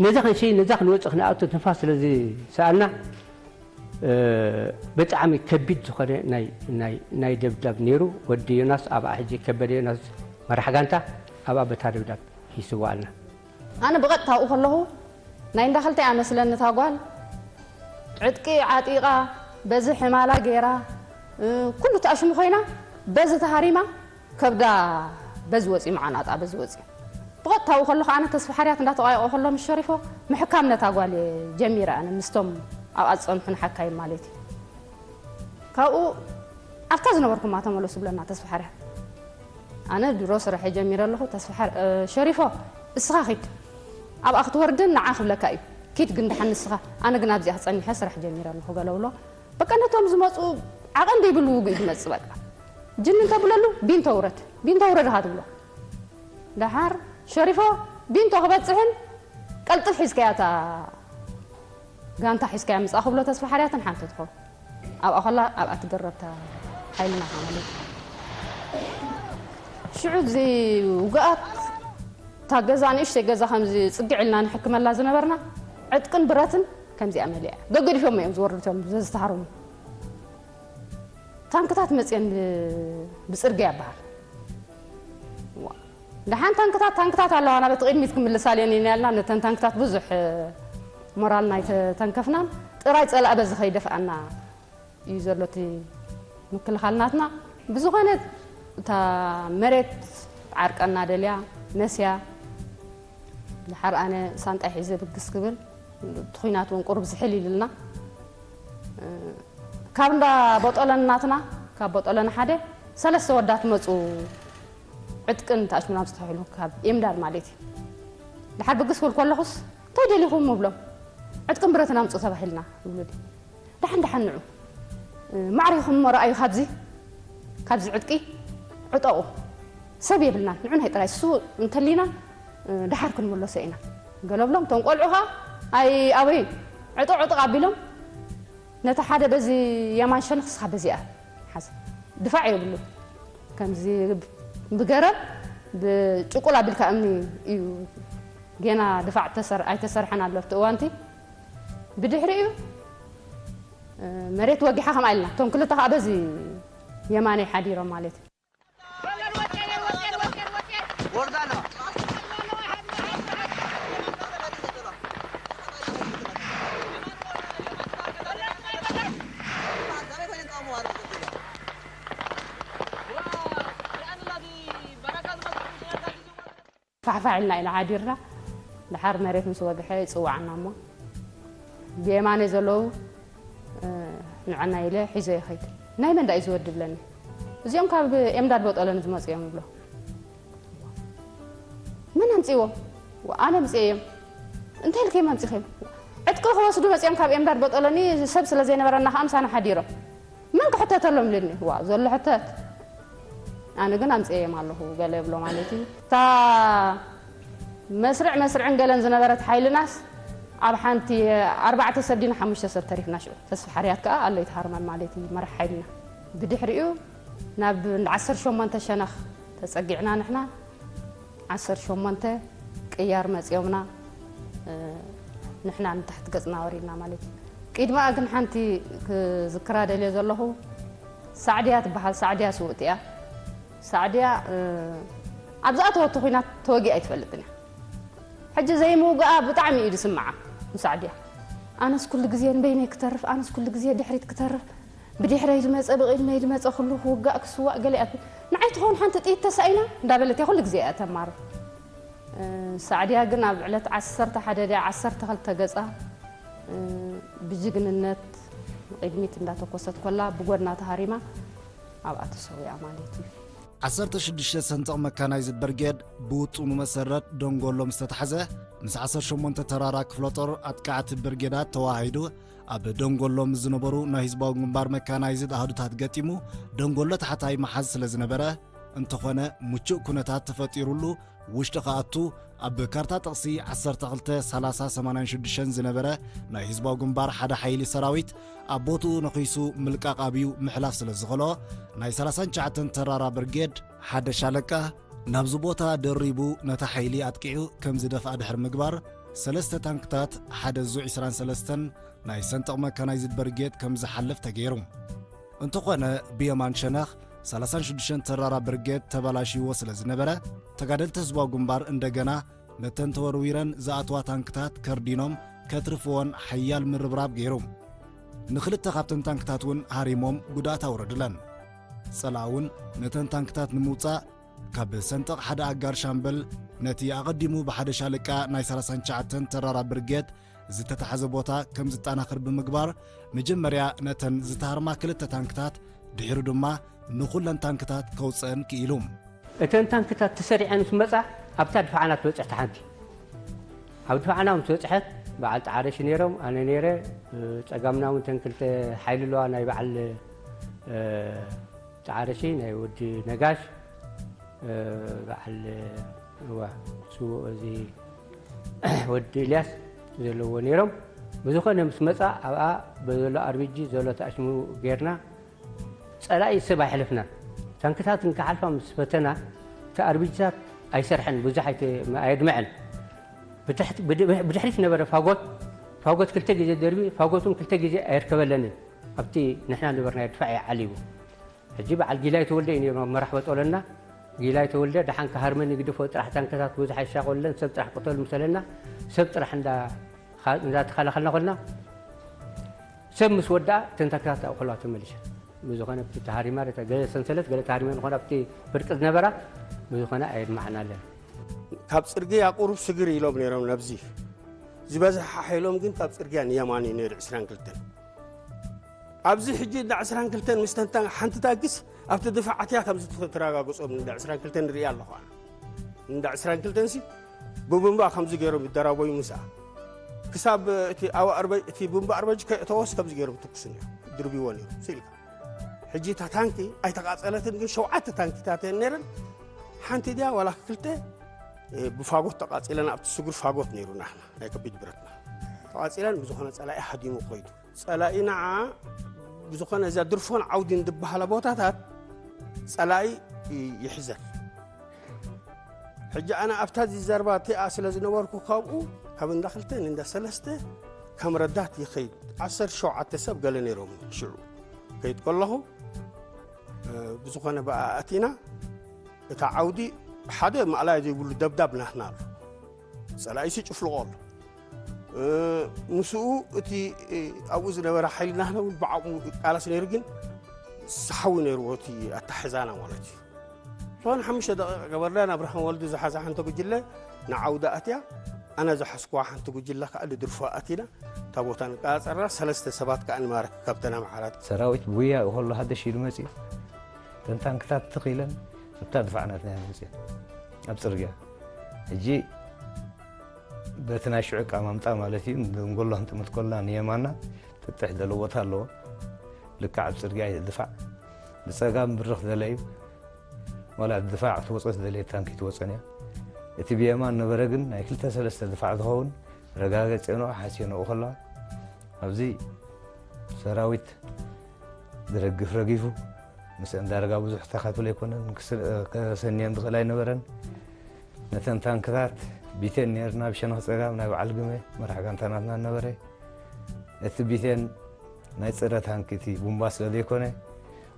ነዛ ክንሸይ ነዛ ክንወጽእ ክንኣቱ ትንፋስ ስለ ዝሰኣና ብጣዕሚ ከቢድ ዝኾነ ናይ ናይ ናይ ደብዳብ ነይሩ። ወዲ ዮናስ ኣብኣ ሕጂ ከበደ ዮናስ መራሕ ጋንታ ኣብኣ በታ ደብዳብ ይስዋኣልና። ኣነ ብቐጥታ ኣብኡ ከለኹ ናይ እንዳ ክልተ እያ መስለኒ እታ ጓል ዕጥቂ ዓጢቓ በዚ ሕማላ ገይራ ኩሉ ተኣሽሙ ኮይና በዚ ተሃሪማ ከብዳ በዚ ወፂ መዓናጣ በዚ ወፂ ብቐጥታ ኣብኡ ከለኹ ኣነ ተስፋ ሓርያት እንዳተቋየቆ ከሎ ምስ ሸሪፎ ምሕካም ነታ ጓል እየ ጀሚረ ኣነ ምስቶም ኣብኣ ዝፀንሑ ንሓካይም ማለት እዩ ካብኡ ኣብታ ዝነበርኩማ ተመለሱ ብለና ተስፋ ሓርያት ኣነ ድሮ ስርሐ ጀሚረ ኣለኹ ተስፋ ሓር ሸሪፎ እስኻ ኺድ ኣብኣ ክትወርድን ንዓ ክብለካ እዩ ኪድ ግን ደሓን ንስኻ ኣነ ግን ኣብዚኣ ክጸኒሐ ስራሕ ጀሚረ ኣለኹ ገለ ብሎ በቃ ነቶም ዝመፁ ዓቐን ዘይብሉ ውጉእ እዩ ዝመፅእ በቃ ጅኒ እንተብለሉ ቢንቶ ውረድ ቢንቶ ውረድ ኢኻ ትብሎ ደሓር ሸሪፎ ቢንቶ ክበፅሕን ቀልጥፍ ሒዝካያ እታ ጋንታ ሒዝካያ ምፃእ ክብሎ ተስፋ ሓርያትን ሓንቲ ትኾን ኣብኣ ከላ ኣብኣ ትገረብታ ሓይልናታ ማለት እዩ ሽዑ እዚ ውግኣት እታ ገዛ ንእሽተይ ገዛ ከምዚ ፅግዕ ኢልና ንሕክመላ ዝነበርና ዕጥቅን ብረትን ከምዚኣ መሊኣ ገገዲፎም እዮም ዝወርዱ እቶም ዘዝተሃረሙ ታንክታት መፅየን ብፅርግያ ይበሃል ደሓን ታንክታት ታንክታት ኣለዋና በቲ ቅድሚት ክምልሳልየን ኢና ያልና ነተን ታንክታት ብዙሕ ሞራልና ኣይተተንከፍናን ጥራይ ፀላእ በዚ ከይደፍኣና እዩ ዘሎ እቲ ምክልኻል ናትና ብዝኾነ እታ መሬት ዓርቀና ደልያ መስያ ድሓር ኣነ ሳንጣይ ሒዘ ብግስ ክብል እቲ ኹናት እውን ቁሩብ ዝሕል ኢሉልና ካብ እንዳ ቦጦለን ናትና ካብ ቦጦለን ሓደ ሰለስተ ወዳት መፁ ዕጥቅን ተኣሽሙና ምፅእ ተባሂሉ ካብ ኤምዳር ማለት እዩ ድሓር ብግስ ክብል ከለኹስ እንታይ ደሊኹም ምብሎም ዕጥቅን ብረትን ኣምፁ ተባሂልና ይብሉ ድሓን ድሓን ንዑ ማዕሪኹም እሞ ረኣዩ ካብዚ ካብዚ ዕጥቂ ዕጠቑ ሰብ የብልናን ንዑ ናይ ጥራይ እሱ እንተሊና ድሓር ክንምለሶ ኢና ገለብሎም እቶም ቆልዑ ኸዓ ኣይ ኣበይ ዕጥቕ ዕጥቕ ኣቢሎም ነቲ ሓደ በዚ የማን ሸነኽ እስኻ በዚኣ ሓዝ ድፋዕ የብሉ ከምዚ ብገረብ ብጭቁል ኣቢልካ እምኒ እዩ ጌና ድፋዕ ኣይተሰርሐን ኣሎ ኣብቲ እዋንቲ ብድሕሪኡ መሬት ወጊሓ ከምኣ ኢልና እቶም ክልተ ከዓ በዚ የማነይ ሓዲሮም ማለት እዩ ፋሕፋሕ ኢልና ኢና ሓዲርና። ድሓር መሬት ምስ ወግሐ ይፅዋዓና እሞ ብየማነይ ዘለዉ ንዐና ኢለ ሒዞ ይኸይድ። ናይ መን ዳእዩ ዝወዲ ብለኒ። እዚኦም ካብ ኤምዳድ ቦጠለን ዝመፁ እዮም ይብሎ። መን ኣምፅዎ? ኣነ ምፅእ እዮም። እንታይ ኢልከዮም ኣምፂኸዮም? ዕጥቂ ክወስዱ መፅኦም ካብ ኤምዳድ ቦጠለኒ ሰብ ስለ ዘይነበረና ከዓ ምሳና ሓዲሮም። መን ክሕተተሎም ኢልኒ። ዋ ዘሎ ሕተት። ኣነ ግን ኣምፅኤ እዮም ኣለኹ ገለ እብሎ ማለት እዩ። እታ መስርዕ መስርዕን ገለን ዝነበረት ሓይልናስ ኣብ ሓንቲ ኣርባዕተ ሰብ ዲና ሓሙሽተ ሰብ ተሪፍና ሽዑ። ተስፋ ሓርያት ከዓ ኣሎ ይትሃርመን ማለት እዩ መራሕ ሓይልና። ብድሕሪኡ ናብ ዓሰርተ ሸሞንተ ሸነኽ ተፀጊዕና ንሕና ዓሰርተ ሸሞንተ ቅያር መፂኦምና ንሕና ንታሕቲ ገፅና ወሪድና ማለት እዩ። ቅድሚኣ ግን ሓንቲ ክዝክራ ደልዮ ዘለኹ ሳዕድያ ትበሃል። ሳዕድያ ስውእቲ እያ። ሳዕድያ ኣብ ዝኣተወቶ ኩናት ተወጊኣ ኣይትፈልጥን እያ። ሕጂ ዘይምውግኣ ብጣዕሚ እዩ ዝስምዓ ንሳዕድያ። ኣነስ ኩሉ ግዜ ንበይነይ ክተርፍ ኣነስ ኩሉ ግዜ ድሕሪት ክተርፍ ብድሕረይ ዝመፀ ብቕድመይ ዝመፀ ኩሉ ክውጋእ ክስዋእ ገለ እያ ትብል። ንዓይ ትኸውን ሓንቲ ጥይት ተሳኢና እንዳበለት እያ ኩሉ ግዜ እያ ተማርር። ሳዕድያ ግን ኣብ ዕለት ዓሰርተ ሓደ ድያ ዓሰርተ ክልተ ገፃ ብጅግንነት ቅድሚት እንዳተኮሰት ኮላ ብጎድና ተሃሪማ ኣብኣ ተሰዊኣ ማለት እዩ። ዓሰርተ ሽዱሽተ ሰንጥቕ መካናይዝድ ብርጌድ ብውጥኑ መሰረት ደንጎሎ ምስ ተታሕዘ ምስ ዓሰርተ ሸሞንተ ተራራ ክፍለ ጦር ኣጥቃዕቲ ብርጌዳት ተዋሃሂዱ ኣብ ደንጎሎ ምስ ዝነበሩ ናይ ህዝባዊ ግንባር መካናይዝድ ኣሃዱታት ገጢሙ ደንጎሎ ታሕታይ መሓዝ ስለ ዝነበረ እንተኾነ ምቹእ ኩነታት ተፈጢሩሉ ውሽጢ ክኣቱ ኣብ ካርታ ጥቕሲ ዓሰርተ ክልተ ሰላሳ ሰማንያን ሽዱሽተን ዝነበረ ናይ ህዝባዊ ግንባር ሓደ ሓይሊ ሰራዊት ኣብ ቦትኡ ነኺሱ ምልቃቕ ኣብዩ ምሕላፍ ስለ ዝኸሎ ናይ ሰላሳን ትሽዓተን ተራራ ብርጌድ ሓደ ሻለቃ ናብዚ ቦታ ደሪቡ ነታ ሓይሊ ኣጥቂዑ ከም ዝደፍኣ ድሕሪ ምግባር ሰለስተ ታንክታት ሓደ ዙ ዕስራን ሰለስተን ናይ ሰንጠቕ መካናይዝድ ብርጌድ ከም ዝሓልፍ ተገይሩ። እንተኾነ ብየማን ሸነኽ ሰላሳን ሽዱሽተን ተራራ ብርጌድ ተበላሽይዎ ስለ ዝነበረ ተጋደልቲ ህዝባዊ ግንባር እንደገና ነተን ተወርዊረን ዝኣትዋ ታንክታት ከርዲኖም ከትርፍወን ሓያል ምርብራብ ገይሩ። ንኽልተ ካብተን ታንክታት እውን ሃሪሞም ጉድኣት ኣውረዱለን። ጸላእ እውን ነተን ታንክታት ንምውጻእ ካብ ሰንጠቕ ሓደ ኣጋር ሻምበል ነቲ ኣቐዲሙ ብሓደ ሻለቃ ናይ ሰላሳን ትሽዓተን ተራራ ብርጌድ ዝተታሕዘ ቦታ ከም ዝጠናኽር ብምግባር መጀመርያ ነተን ዝተሃርማ ክልተ ታንክታት ድሒሩ ድማ ንኹለን ታንክታት ከውፅአን ክኢሉ። እተን ታንክታት ተሰሪዐን ምስ መፃ ኣብታ ድፋዕና ትበፅሕ ተሓንቲ ኣብ ድፋዕና ምስ በፅሐት በዓል ጣዓረሽ ነይሮም ኣነ ነይረ ፀጋምና እውን ተን ክልተ ሓይሊ ኣለዋ ናይ በዓል ጣዓረሺ ናይ ወዲ ነጋሽ በዓል እዋ ስውእ እዚ ወዲ ኢልያስ ዘለዎ ነይሮም ብዝኾነ ምስ መፃ ኣብኣ በዘሎ ኣርቢጂ ዘሎ ተኣሽሙ ጌርና ፀላኢ ሰብ ኣይሕለፍናን ታንክታት እንክሓልፋ ምስ ፈተና እቲ ኣርቢጂታት ኣይሰርሐን ብዙሕ ኣየድምዐን ብድሕሪት ነበረ ፋጎት ፋጎት ክልተ ግዜ ደርቢ ፋጎቱን ክልተ ግዜ ኣየርከበለንን ኣብቲ ንሕና ነበርናዮ ድፋዕ ዓሊቡ ሕጂ በዓል ጊላይ ተወልደ እዩ ነይሩ መራሕ በጦለና ጊላይ ተወልደ ደሓን ክሃርመኒ ግድፎ ጥራሕ ታንክታት ብዙሕ ኣይሻቆለን ሰብ ጥራሕ ቅተሉ ምሰለና ሰብ ጥራሕ እንዳተኸላኸልና ኮልና ሰብ ምስ ወድኣ እተን ታንክታት ኣብኡ ከለዋ ተመሊሰን ብዝኾነ ብቲ ተሃሪማ ገለ ሰንሰለት ገለ ተሃሪመ ዝኾነ ኣብቲ ፍርቂ ዝነበራ ብዝኾነ ኣየድማዕናለን ካብ ፅርግያ ቁሩብ ስግር ኢሎም ነይሮም ነብዚ ዝበዝሐ ሓይሎም ግን ካብ ፅርግያ ንየማን እዩ ነይሩ ዕስራን ክልተን ኣብዚ ሕጂ እንዳ ዕስራን ክልተን ምስ ተንታ ሓንቲ ታግስ ኣብቲ ድፋዕ ኣትያ ከምዚ ተረጋገጾም እንዳ ዕስራን ክልተን ንርኢ ኣለኹ ኣነ እንዳ ዕስራን ክልተን ሲ ብቡምባ ከምዚ ገይሮም ይደራበዩ ምስኣ ክሳብ እቲ ኣዋ ኣርበ እቲ ቡምባ ኣርበጅ ከእተወስ ከምዚ ገይሮም ትኩሱ ነይሩ ድርብይዎ ነይሩ ስኢልካ ሕጂ እታ ታንኪ ኣይተቃጸለትን ግን ሸውዓተ ታንኪታት እየን ነይረን ሓንቲ ድያ ዋላ ክልተ ብፋጎት ተቃጺለን ኣብቲ ስጉር ፋጎት ነይሩ ናህና ናይ ከቢድ ብረትና ተቃጺለን ብዝኾነ ጸላኢ ሃዲሙ ኮይዱ ጸላኢ ንዓ ብዝኾነ እዛ ድርፎን ዓውዲን ዝበሃላ ቦታታት ጸላኢ ይሕዘን ሕጂ ኣነ ኣብታ እዚ ዘርባ እቲኣ ስለ ዝነበርኩ ካብኡ ካብ እንዳ ክልተ ንእንዳ ሰለስተ ከም ረዳት ይኸይድ ዓሰርተ ሸውዓተ ሰብ ገለ ነይሮም ሽዑ ከይድ ከለኹ ብዝኾነ ብኣ ኣቲና እታ ዓውዲ ሓደ ማእላይ ዘይብሉ ደብዳብ ናትና ኣሎ ጸላኢሲ ጭፍልቖ ኣሎ ምስኡ እቲ ኣብኡ ዝነበረ ሓይሊ ናህና እውን ብዓቕሙ ይቃለስ ነይሩ ግን ሰሓዊ ነይርዎ እቲ ኣታሕዛና ማለት እዩ ዝኾነ ሓሙሽተ ደቂቕ ገበርና፣ ናብ ብርሃን ወልዱ ዝሓዛ ሓንቲ ጉጅለ ንዓውዲ ኣትያ፣ ኣነ ዝሓዝኩዋ ሓንቲ ጉጅለ ከዓ ልድርፎ ኣቲና፣ እታ ቦታ ንቃፀራ፣ ሰለስተ ሰባት ከዓ ንማረክ ካብተን ኣምሓራት። ሰራዊት ብጉያ ከሎ ሃደሽ ኢሉ መፅዩ፣ ተን ታንክታት ትኽ ኢለን ኣብታ ድፋዕ ናትና እየን መፅየን ኣብ ፅርግያ። ሕጂ በቲ ናይ ሽዑ ኣቀማምጣ ማለት እዩ፣ ንደንጎሎ ክንጥምት ከሎና ንየማና ጥጥሕ ዝበለ ቦታ ኣለዎ። ልክዕ ኣብ ፅርግያ እዩ ድፋዕ። ብፀጋም ብርኽ ዝበለ እዩ። ዋላ ድፋዕ ክትወፀ ዝደለየት ታንኪ ትወፀን እያ። እቲ ብየማን ነበረ ግን ናይ ክልተ ሰለስተ ድፋዕ ዝኸውን ረጋገፂ ንዑ ሓስዮ ንዑ ከለዋ ኣብዚ ሰራዊት ዝረግፍ ረጊፉ ምስ እንዳረጋ ብዙሕ ተኻትሎ ኣይኮነን። ክስ- ከሰንየን ዝኽእል ኣይነበረን። ነተን ታንክታት ቢተን ነርና ብሸነኽ ፀጋም ናይ በዓል ግመ መራሕ ጋንታ ናትና ነበረ። እቲ ቢተን ናይ ፀረ ታንክ እቲ ቡምባ ስለ ዘይኮነ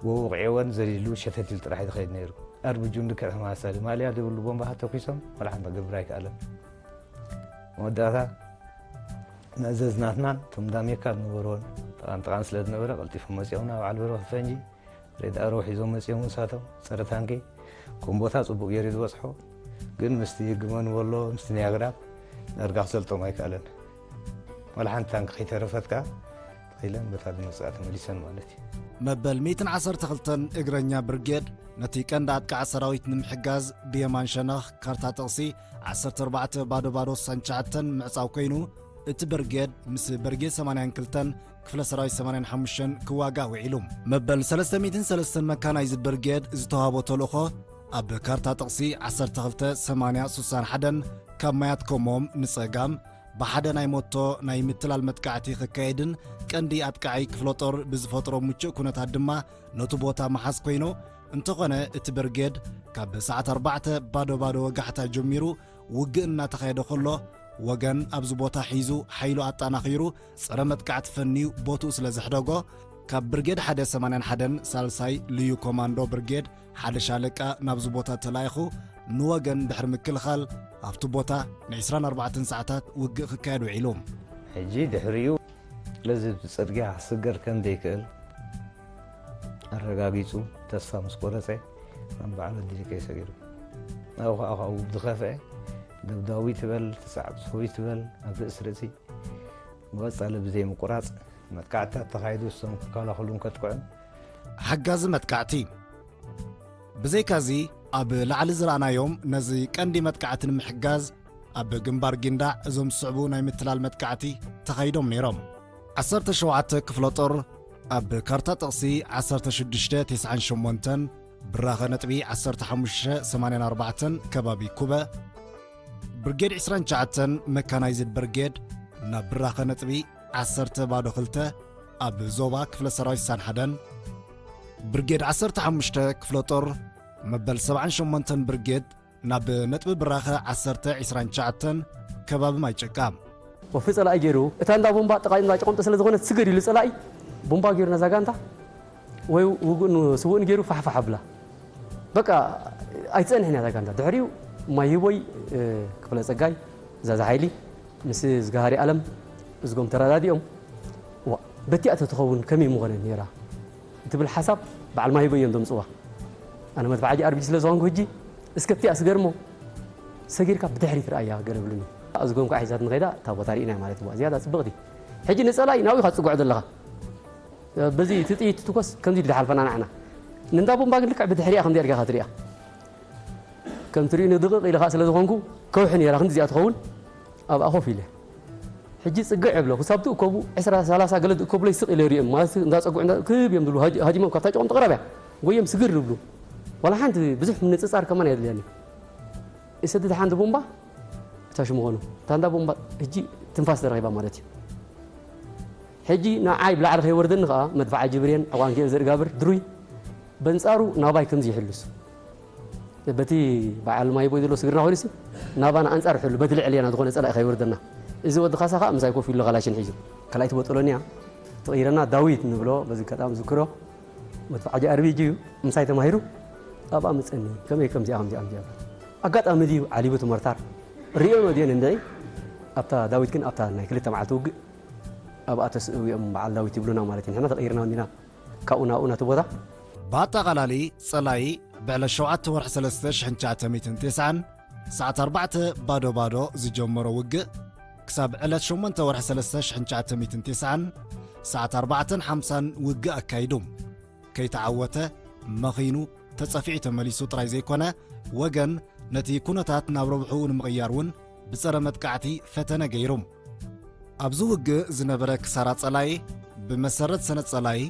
ወውቕዕወን ዘሊሉ ሸተት ኢሉ ጥራሕ ዝኸይድ ነይሩ። ኣርብጁን ልክዕ ተመሳሳሊ ማልያ ዘይብሉ ቦምባ ተኩሶም ዋላ ሓንቲ ክገብር ኣይከኣለን። መወዳእታ መእዘዝ ናትናን እቶም ዳሜካ ዝነበርዎን ጥቓን ጥቓን ስለ ዝነበረ ቀልጢፎም መፂኦም ናብ በዓል በረኸት ፈንጂ ሬድ ኣሮ ሒዞም መፂኦም ንሳቶም ፀረ ታንኪ ኮምቦታ ፅቡቕ ገይሩ ዝበፅሖ ግን ምስቲ ግመ ንበሎ ምስቲ ናይ ኣግራብ ዳርጋ ክሰልጦም ኣይከኣለን። ዋላ ሓንቲ ታንኪ ከይተረፈት ከዓ ኢለን በታ ዝመፅኣ ተመሊሰን ማለት እዩ። መበል ሚእትን ዓሰርተ ክልተን እግረኛ ብርጌድ ነቲ ቀንዲ ኣጥቃዕ ሰራዊት ንምሕጋዝ ብየማን ሸነኽ ካርታ ጥቕሲ ዓሰርተ ኣርባዕተ ባዶ ባዶ ሳንቻ ትሽዓተን ምዕጻው ኮይኑ፣ እቲ ብርጌድ ምስ ብርጌድ ሰማንያን ክልተን ክፍለ ሰራዊት ሰማንያን ሓሙሽተን ክዋጋእ ውዒሉ። መበል ሰለስተ ሚእትን ሰለስተን መካናይዝድ ብርጌድ ዝተዋህቦ ተልእኾ ኣብ ካርታ ጥቕሲ ዓሰርተ ክልተ ሰማንያ ስሳን ሓደን ካብ ማያት ኮሞም ንጸጋም ብሓደ ናይ ሞቶ ናይ ምትላል መጥቃዕቲ ክካየድን ቀንዲ ኣጥቃዒ ክፍለ ጦር ብዝፈጥሮ ምቹእ ኩነታት ድማ ነቱ ቦታ መሓዝ ኮይኑ፣ እንተኾነ እቲ ብርጌድ ካብ ሰዓት ኣርባዕተ ባዶ ባዶ ወጋሕታ ጀሚሩ ውግእ እናተኻየደ ከሎ፣ ወገን ኣብዚ ቦታ ሒዙ ሓይሉ ኣጣናኺሩ ጸረ መጥቃዕቲ ፈንዩ ቦትኡ ስለ ዘሕደጎ፣ ካብ ብርጌድ ሓደ ሰማንያን ሓደን ሳልሳይ ልዩ ኮማንዶ ብርጌድ ሓደ ሻለቃ ናብዚ ቦታ ተላኢኹ ንወገን ድሕሪ ምክልኻል ኣብቲ ቦታ ን ዒስራን ኣርባዕተን ሰዓታት ውግእ ክካየድ ውዒሉ። ሕጂ ድሕሪኡ ለዚ ጽርግያ ክስገር ከም ዘይክእል ኣረጋጊጹ ተስፋ ምስ ቆረጸ ናብ በዓል ኣዲሪቀ ሰጊሩ። ኣብኡ ኸዓ ካብኡ ብዝኸፍአ ደብዳዊ ትበል ትጻዕ ጽሑይ ትበል ኣብ ርእሲ ርእሲ ብቐጻሊ ብዘይ ምቁራጽ መጥቃዕትታት ተኻይዱ እሶም ክከላኸሉን ከጥቅዑን ሓጋዚ መጥቃዕቲ። ብዘይካዚ ኣብ ላዕሊ ዝረኣናዮም ነዚ ቀንዲ መጥቃዕቲ ንምሕጋዝ ኣብ ግንባር ጊንዳዕ እዞም ዝስዕቡ ናይ ምትላል መጥቃዕቲ ተኻይዶም ነይሮም። ዓሰርተ ሸውዓተ ክፍለ ጦር ኣብ ካርታ ጥቕሲ ዓሰርተ ሽዱሽተ ተስዓን ሸሞንተን ብራኸ ነጥቢ ዓሰርተ ሓሙሽተ ሰማንያን ኣርባዕተን ከባቢ ኩበ፣ ብርጌድ ዕስራን ትሽዓተን መካናይዝድ ብርጌድ ናብ ብራኸ ነጥቢ ዓሰርተ ባዶ ክልተ ኣብ ዞባ ክፍለ ሰራዊት ሳንሓደን፣ ብርጌድ ዓሰርተ ሓሙሽተ ክፍለ ጦር መበል ሰብዓን ሸሞንተን ብርጌድ ናብ ነጥቢ ብራኸ ዓሰርተ ዕስራን ትሽዓተን ከባቢ ማይ ጭቃ። ወፍሪ ጸላኢ ገይሩ፣ እታ እንዳ ቦምባ ጥቓ እንዳ ጨቆምጠ ስለ ዝኾነት ስገድ ኢሉ ጸላኢ ቦምባ ገይሩ ነዛ ጋንታ ወይ ውጉእን ስውእን ገይሩ ፋሕፋሕ ኣብላ። በቃ ኣይትጸንሕን እያ እዛ ጋንታ። ድሕሪኡ ማይ ህቦይ፣ እ፣ ክፍለ ጸጋይ፣ ዛዛ ሓይሊ ምስ ዝጋሃሪ ኣለም እዝጎም ተረዳዲኦም፣ ዋ፣ በቲኣ ተትኸውን ከመይ ምኾነ ነይራ? እትብል ሓሳብ በዓል ማሂቦ እዮም ዘምጽዋ። ኣነ መድፍዓጂ ኣርቢጂ ስለ ዝኾንኩ ሕጂ እስከ ኣብቲኣ ስገርሞ ሰጊርካ ብድሕሪት ረኣያ ገለ ብሉኒ። እዝጎም ከዓ ሒዛትኒ ከይዳ እታ ቦታ ርኢና ማለት እዩ። ዝያዳ ጽብቕቲ። ሕጂ ንጸላኢ ናብኡ ኢኻ ትጽግዖ ዘለኻ። በዚ እቲ ጥይት ትትኮስ ከምዚ ኢሉ ዝሓልፈና ንዓና። ንእንዳ ቦምባ ግን ልክዕ ብድሕሪኣ ከምዚ ኣልካ ኢኻ ትሪኣ። ከም ትሪእኒ ድቕቕ ኢለ ከዓ ስለ ዝኾንኩ ከውሒ ነይራ ክንዲ እዚኣ ትኸውን ኣብኣ ኮፍ ኢለ። ሕጂ ጽግዕ እብሎ፣ ክሳብ ትእከቡ ዕስራ፣ ሰላሳ ገለ ዝእከቡለይ ስቕ ኢለ ይሪኦም። ማለት እንዳጸግዑ እንዳ ክብ እዮም ዝብሉ፣ ሃጂ-፣ ሃጂሞም ካብታ ጨቖም ተቕረብ እያ። ጎዮም ስግር ይብሉ። ዋላ ሓንቲ ብዙሕ ምንጽጻር ከማን ኣየድልያኒ። እሰዲ ደሓን ቦምባ እታሽ ምኾኑ። እታ እንዳ ቦምባ ሕጂ ትንፋስ ተረኺባ ማለት እዩ። ሕጂ ንዓይ ብላዕሊ ከይወርደኒ ከኣ መድፍዓ ጅብሬን፣ ዕቋን ኪኤል ዘርጋብር፣ ድሩይ በንጻሩ ናባይ ከምዚ ይሕሉስ። በቲ በዓል ማይ ቦይ ዘሎ ስግርና ኮይኑሲ ናባና ኣንጻር ይሕሉ፣ በቲ ልዕሌና ዝኾነ ጸላኢ ከይወርደና። እዚ ወዲ ካሳ ከኣ ምሳይ ኮፍ ኢሉ ካላሽን ሒዙ። ካልኣይቲ ቦጦሎንያ ተቐይረና ዳዊት ንብሎ፣ በዚ ኣጋጣሚ ዝክሮ። መድፍዓ ጂ ኣር ቢ ጂ እዩ፣ ምሳይ ተማሂሩ ኣብኣ መጸኒ። ከመይ ከምዚኣ፣ ከምዚኣ፣ ከምዚኣ። ኣጋጣሚ ድዩ ዓሊቡ እቲ ሞርታር? ሪኦ መዲኦን እንድዒ ኣብታ ዳዊት ግን ኣብታ ናይ ክልተ መዓልቲ ውግእ ኣብኣ ተስእቡ እዮም በዓል ዳዊት ይብሉና ማለት እዩ። ንሕና ተቐይርና እንዲና ካብኡ ናብኡ ናቱ ቦታ። ብኣጠቓላሊ ጸላኢ ብዕለት ሸውዓተ ወርሒ ሰለስተ ሽሕን ትሽዓተ ሚእትን ተስዓን ሰዓት ኣርባዕተ ባዶ ባዶ ዝጀመሮ ውግእ፣ ክሳብ ዕለት ሸሞንተ ወርሒ ሰለስተ ሽሕን ትሽዓተ ሚእትን ተስዓን ሰዓት ኣርባዕተን ሓምሳን ውግእ ኣካይዱ። ከይተዓወተ፣ መኺኑ፣ ተጸፊዑ ተመሊሱ ጥራይ ዘይኮነ፣ ወገን ነቲ ኩነታት ናብ ረብሕኡ ንምቕያር እውን ብጸረ መጥቃዕቲ ፈተነ ገይሩ። ኣብዚ ውግእ ዝነበረ ክሳራ ጸላኢ፣ ብመሰረት ሰነድ ጸላኢ፣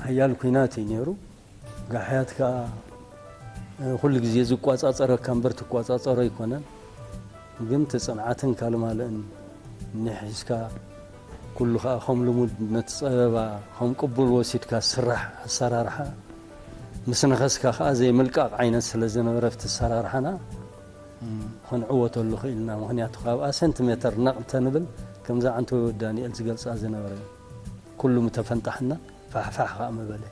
ሓያል ኲናት እዩ ነይሩ። ጋሕያት ከኣ ኩሉ ግዜ ዝቋጻጸረካ እምበር ትቋጻጸሮ ኣይኮነን። ግን እቲ ጽንዓትን ካልእ ማልእን እኒሕዝካ ኩሉ ከኣ ከም ልሙድ ነቲ ጸበባ ከም ቅቡል ወሲድካ ዝስራሕ ኣሰራርሓ ምስ ነኸስካ ከኣ ዘይምልቃቕ ዓይነት ስለ ዝነበረ ኣብቲ ኣሰራርሓና ክንዕወተሉ ክኢልና። ምኽንያቱ ካብኣ ሰንቲሜተር ነቕ እንተንብል ከምዛ ዓንተቦ ዳንኤል ዝገልጻ ዝነበረ እዩ። ኩሉ ምተፈንጣሕና ፋሕፋሕ ከኣ ምበለ።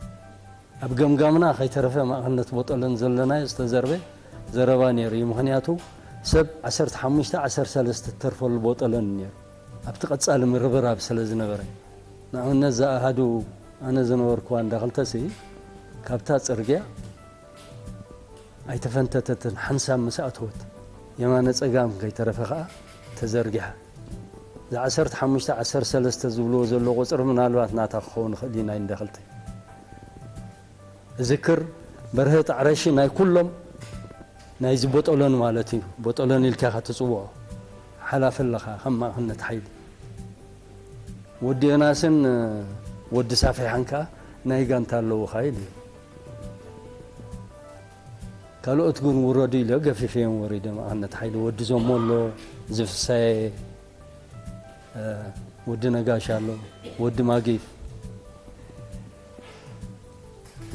ኣብ ገምጋምና ከይተረፈ ማእኸል ነቲ ቦጠለን ዘለናዮ ዝተዘርበ ዘረባ ነይሩ እዩ። ምኽንያቱ ሰብ ዓሰርተ ሓሙሽተ ዓሰርተ ሰለስተ እተርፈሉ ቦጠለን ነይሩ ኣብቲ ቀጻሊ ምርብራብ ስለ ዝነበረ። ንኣብነት እዛ ኣሃዱ ኣነ ዝነበርኩዋ እንዳ ክልተሲ ካብታ ጽርግያ ኣይተፈንተተትን ሓንሳብ ምስ ኣተወት የማነ ጸጋም ከይተረፈ ከኣ ተዘርጊሓ። እዛ ዓሰርተ ሓሙሽተ ዓሰርተ ሰለስተ ዝብልዎ ዘሎ ቁጽሪ ምናልባት ናታ ክኸውን ይኽእል እዩ ናይ እንዳ ክልተ። እዝክር በርሀ ጣዕረሺ ናይ ኩሎም ናይዚ ቦጠሎን ማለት እዩ። ቦጠሎን ኢልካ ኢኻ ትጽውዖ። ሓላፊ ኣለኻ ከም ማእኸልነት ሓይሊ። ወዲ ዮናስን ወዲ ሳፊሓን ከኣ ናይ ጋንታ ኣለውኻ ኢሉ እዩ። ካልኦት ግን ውረዱ ኢለ ገፊፈዮም ወሪደ። ማእኸልነት ሓይሊ ወዲ ዞሞ ኣሎ፣ ዝፍሳየ፣ ወዲ ነጋሽ ኣሎ፣ ወዲ ማጊፍ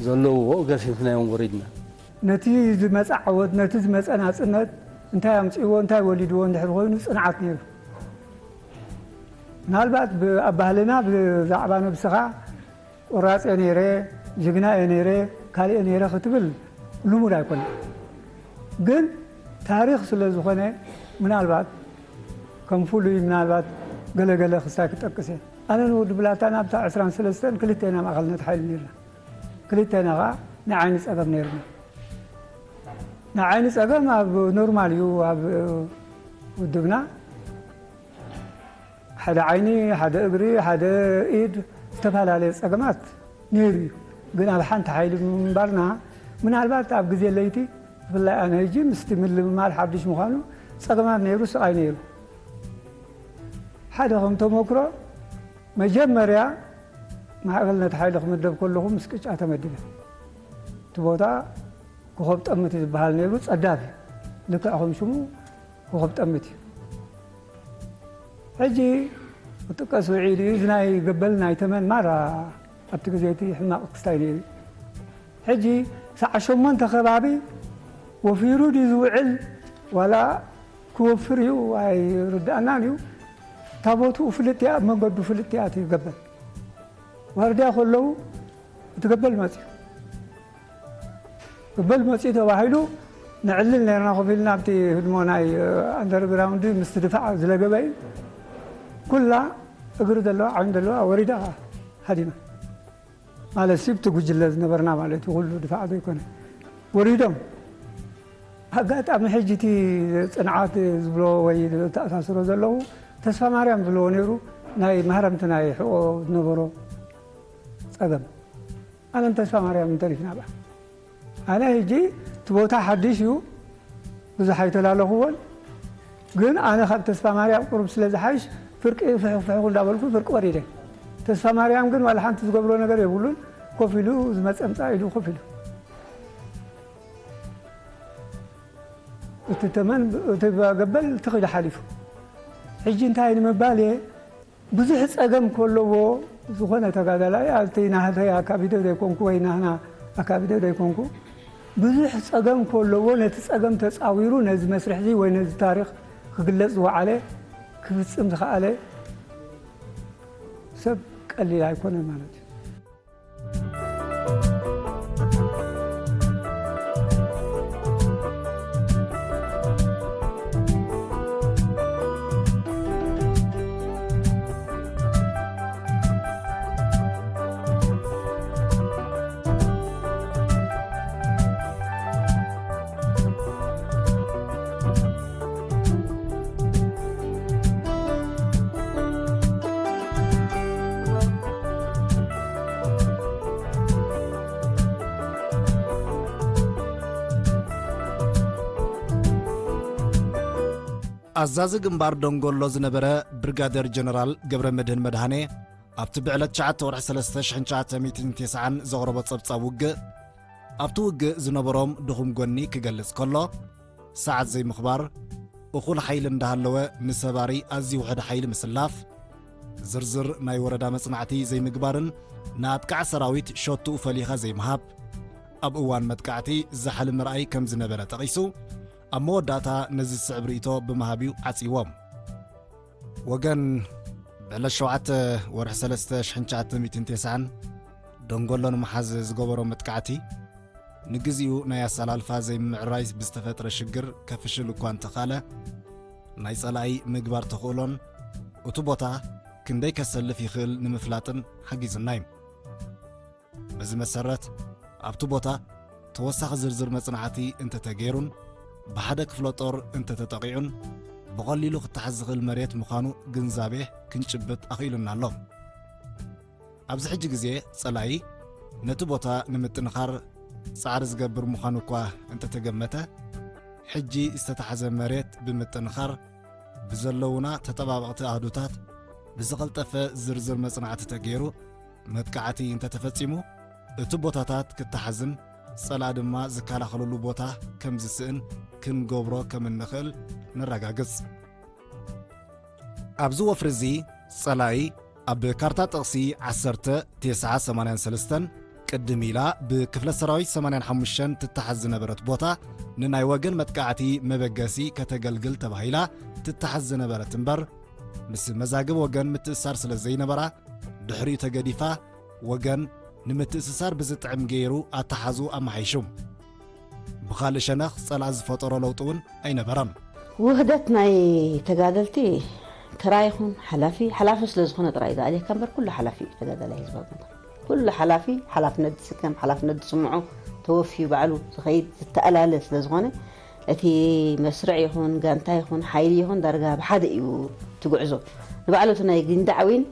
ዘለውዎ ገፊፍናዮም ወሪድና። ነቲ ዝመፀ ዓወት፣ ነቲ ዝመፀ ናፅነት እንታይ ኣምፅእዎ፣ እንታይ ወሊድዎ እንድሕር ኮይኑ ፅንዓት ነይሩ። ምናልባት ብ- ኣብ ባህልና ብዛዕባ ነብስኻ ቆራፅ እየ ነይረ፣ ጅግና እየ ነይረ፣ ካልእ እየ ነይረ ክትብል ልሙድ ኣይኮነን። ግን ታሪኽ ስለ ዝኾነ ምናልባት ከም ፍሉይ ምናልባት ገለገለ ክስታይ ክጠቅስ እየ። ኣነን ወዲ ብላታን ኣብታ ዕስራን ሰለስተን ክልቴና ማእኸልነት ሓይሊ ነይርና። ክልቴና ኸዓ ናይ ዓይኒ ፀገም ነይርና። ናይ ዓይኒ ፀገም ኣብ ኖርማል እዩ ኣብ ውድብና። ሓደ ዓይኒ፣ ሓደ እግሪ፣ ሓደ ኢድ ዝተፈላለየ ፀገማት ነይሩ እዩ። ግን ኣብ ሓንቲ ሓይሊ ብምንባርና ምናልባት ኣብ ግዜ ለይቲ ብፍላይ ኣነ ሕጂ ምስቲ ምልምማድ ሓድሽ ምዃኑ ፀገማት ነይሩ፣ ስቓይ ነይሩ። ሓደ ከም ተመክሮ መጀመርያ ማእኸል ነቲ ሓይሊ ክምደብ ከለኹ ምስ ቅጫ ተመዲበ። እቲ ቦታ ኮኸብ ጠምት ዝበሃል ነይሩ፣ ጸዳፍ እዩ። ልክዕ ከም ሽሙ ኮኸብ ጠምት እዩ። ሕጂ ክጥቀስ ውዒሉ እዩ። እዚ ናይ ገበል ናይ ተመን ማራ ኣብቲ ግዜ እቲ ሕማቕ ክስታይ ነይሩ እዩ። ሕጂ ሰዓት ሸሞንተ ከባቢ ወፊሩ ድዩ ዝውዕል ዋላ ክወፍር እዩ ኣይርድኣናን እዩ። እታ ቦትኡ ፍልጥ እያ፣ ኣብ መንገዱ ፍልጥ እያ እቲ ገበል። ዋርድያ ከለዉ እቲ ገበል መፅዩ። ገበል መፅዩ ተባሂሉ ነዕልል ነርና ኮፍ ኢልና ኣብቲ ህድሞ ናይ ኣንደርግራውንድ ምስቲ ድፋዕ ዝለገበ እዩ። ኩላ እግሪ ዘለዋ ዓይኒ ዘለዋ ወሪዳ ሃዲማ። ማለት ሲ ብቲ ጉጅለ ዝነበርና ማለት እዩ፣ ኩሉ ድፋዕ ዘይኮነ ወሪዶም። ኣጋጣሚ ሕጂ እቲ ፅንዓት ዝብሎ ወይ ተኣሳስሮ ዘለዉ ተስፋ ማርያም ዝብልዎ ነይሩ፣ ናይ ማህረምቲ ናይ ሕቆ ዝነበሮ ፀገም። ኣነን ተስፋ ማርያምን ተሪፍና ብኣ። ኣነ ሕጂ እቲ ቦታ ሓድሽ እዩ፣ ብዙሕ ኣይተላለኹዎን። ግን ኣነ ካብ ተስፋ ማርያም ቁሩብ ስለ ዝሓይሽ ፍርቂ ፍሕፍሕኹ እንዳበልኩ ፍርቂ ወሪደ። ተስፋ ማርያም ግን ዋላ ሓንቲ ዝገብሮ ነገር የብሉን። ኮፍ ኢሉ ዝመፀ ምፃእ ኢሉ ኮፍ ኢሉ። እቲ ተመን እቲ ገበል ትኺዱ ሓሊፉ። ሕጂ እንታይ ንምባል እየ? ብዙሕ ጸገም ከለዎ ዝኾነ ተጋዳላይ ኣብቲ ናህተይ ኣካቢደ ዘይኮንኩ ወይ ናህና ኣካቢደ ዘይኮንኩ ብዙሕ ጸገም ከለዎ ነቲ ጸገም ተጻዊሩ ነዚ መስርሕ እዚ ወይ ነዚ ታሪኽ ክግለጽ ዝወዓለ ክፍጽም ዝኸኣለ ሰብ ቀሊል ኣይኮነን ማለት እዩ። ኣዛዚ ግንባር ደንጎሎ ዝነበረ ብርጋደር ጀነራል ገብረ መድህን መድሃኔ ኣብቲ ብዕለት ትሽዓተ ወርሒ ሰለስተ ሽሕን ትሽዓተ ሚእትን ተስዓን ዘቕረቦ ጸብጻብ ውግእ፣ ኣብቲ ውግእ ዝነበሮም ድኹም ጎኒ ክገልጽ ከሎ፣ ሰዓት ዘይምኽባር፣ እኹል ሓይሊ እንዳሃለወ ንሰባሪ ኣዝዩ ውሑድ ሓይሊ ምስላፍ፣ ዝርዝር ናይ ወረዳ መጽናዕቲ ዘይምግባርን ንኣጥቃዕ ሰራዊት ሸቱኡ ፈሊኻ ዘይምሃብ፣ ኣብ እዋን መጥቃዕቲ ዛሕሊ ምርኣይ ከም ዝነበረ ጠቒሱ፣ ኣብ መወዳእታ ነዚ ዝስዕብ ርእይቶ ብምሃብ እዩ ዓጽይዎም። ወገን ብዕለት ሸውዓተ ወርሒ ሰለስተ ሽሕን ትሽዓተ ሚእትን ተስዓን ደንጎሎ ንምሓዝ ዝገበሮ መጥቃዕቲ፣ ንግዚኡ ናይ ኣሰላልፋ ዘይምምዕራይ ብዝተፈጥረ ሽግር ከፍሽል እኳ እንተኻለ፣ ናይ ጸላኢ ምግባር ተኽእሎን እቲ ቦታ ክንደይ ከሰልፍ ይኽእል ንምፍላጥን ሓጊዙና እዩ። በዚ መሰረት፣ ኣብቲ ቦታ ተወሳኺ ዝርዝር መጽናዕቲ እንተተገይሩን ብሓደ ክፍለ ጦር እንተተጠቒዑን፣ ብቐሊሉ ክተሓዝ ዝኽእል መሬት ምዃኑ ግንዛቤ ክንጭብጥ ኣኽኢሉና ኣሎ። ኣብዚ ሕጂ ግዜ ጸላኢ ነቲ ቦታ ንምጥንኻር ጻዕሪ ዝገብር ምዃኑ እኳ እንተተገመተ፣ ሕጂ ዝተታሕዘ መሬት ብምጥንኻር ብዘለዉና ተጠባበቕቲ ኣሃዱታት ብዝቐልጠፈ ዝርዝር መጽናዕቲ ተገይሩ መጥቃዕቲ እንተተፈጺሙ፣ እቲ ቦታታት ክተሓዝን ጸላኢ ድማ ዝከላኸለሉ ቦታ ከም ዝስእን ክንገብሮ ከም እንኽእል ነረጋግጽ። ኣብዚ ወፍሪ እዚ ጸላኢ ኣብ ካርታ ጥቕሲ ዓሰርተ፣ ተስዓ፣ ሰማንያን ሰለስተን ቅድም ኢላ ብክፍለ ሰራዊት ሰማንያን ሓሙሽተን ትተሓዝ ዝነበረት ቦታ ንናይ ወገን መጥቃዕቲ መበገሲ ከተገልግል ተባሂላ ትተሓዝ ዝነበረት እምበር፣ ምስ መዛግብ ወገን ምትእሳር ስለ ዘይነበራ፣ ድሕሪኡ ተገዲፋ፣ ወገን ንምትእስሳር ብዝጥዕም ገይሩ ኣተሓዙ ኣመሓይሹ። ብኻልእ ሸነኽ ጸላኢ ዝፈጠሮ ለውጢ እውን ኣይነበረን። ውህደት ናይ ተጋደልቲ ተራ ይኹን ሓላፊ፣ ሓላፊ ስለ ዝኾነ ጥራይ ዝኣልየካ እምበር ኩሉ ሓላፊ እዩ ተጋዳላይ ህዝባዊ ግንባር። ኩሉ ሓላፊ ሓላፍነት ዝስከም፣ ሓላፍነት ዝስምዖ፣ ተወፍዩ ባዕሉ ዝኸይድ ዝተኣላለ ስለ ዝኾነ፣ እቲ መስርዕ ይኹን ጋንታ ይኹን ሓይሊ ይኹን ዳርጋ ብሓደ እዩ ትጉዕዞ። ንባዕሉ እቲ ናይ ግንዳዕ ዊን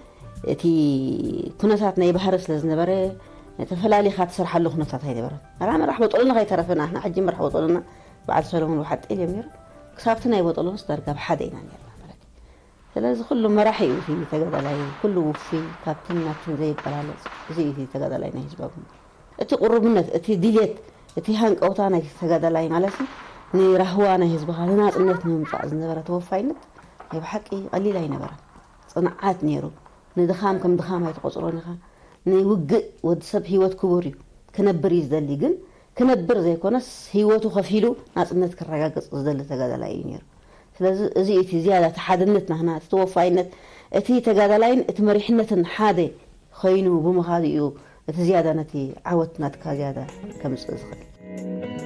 እቲ ኩነታት ናይ ባህሪ ስለ ዝነበረ፣ ተፈላሊኻ ትሰርሓሉ ኩነታት ኣይነበረን። መራሕ መራሕ ቦጦሎና ከይተረፈና፣ ንሕና ሕጂ መራሕ ቦጦሎና በዓል ሰለሙን ወሓጥ ኢል እዮም ነይሮም። ክሳብቲ ናይ ቦጦሎንስ ዳርጋ ብሓደ ኢና ነርና ማለት እዩ። ስለዚ ኩሉ መራሒ እዩ እቲ ተጋዳላይ፣ ኩሉ ውፉይ፣ ካብትን ናብትን ዘይበላለጽ፣ እዚ እዩ እቲ ተጋዳላይ ናይ ህዝባዊ ግንባር። እቲ ቅሩብነት፣ እቲ ድልየት፣ እቲ ሃንቀውታ ናይ ተጋዳላይ ማለት እዩ፣ ንራህዋ ናይ ህዝብኻ ንናጽነት ንምምጻእ ዝነበረ ተወፋይነት ናይ ብሓቂ ቀሊል ኣይነበረን። ጽንዓት ነይሩ። ንድኻም ከም ድኻም ኣይትቆጽሮን ኢኻ። ንውግእ ወዲ ሰብ ህይወት ክቡር እዩ። ክነብር እዩ ዝደሊ፣ ግን ክነብር ዘይኮነስ ህይወቱ ከፊሉ ናጽነት ክረጋገጽ ዝደሊ ተጋዳላይ እዩ ነይሩ። ስለዚ እዚ እቲ ዝያዳ እቲ ሓድነት ናህና፣ እቲ ተወፋይነት፣ እቲ ተጋዳላይን እቲ መሪሕነትን ሓደ ኮይኑ ብምኻዱ እዩ እቲ ዝያዳ ነቲ ዓወት ናትካ ዝያዳ ከምጽእ ዝኽእል።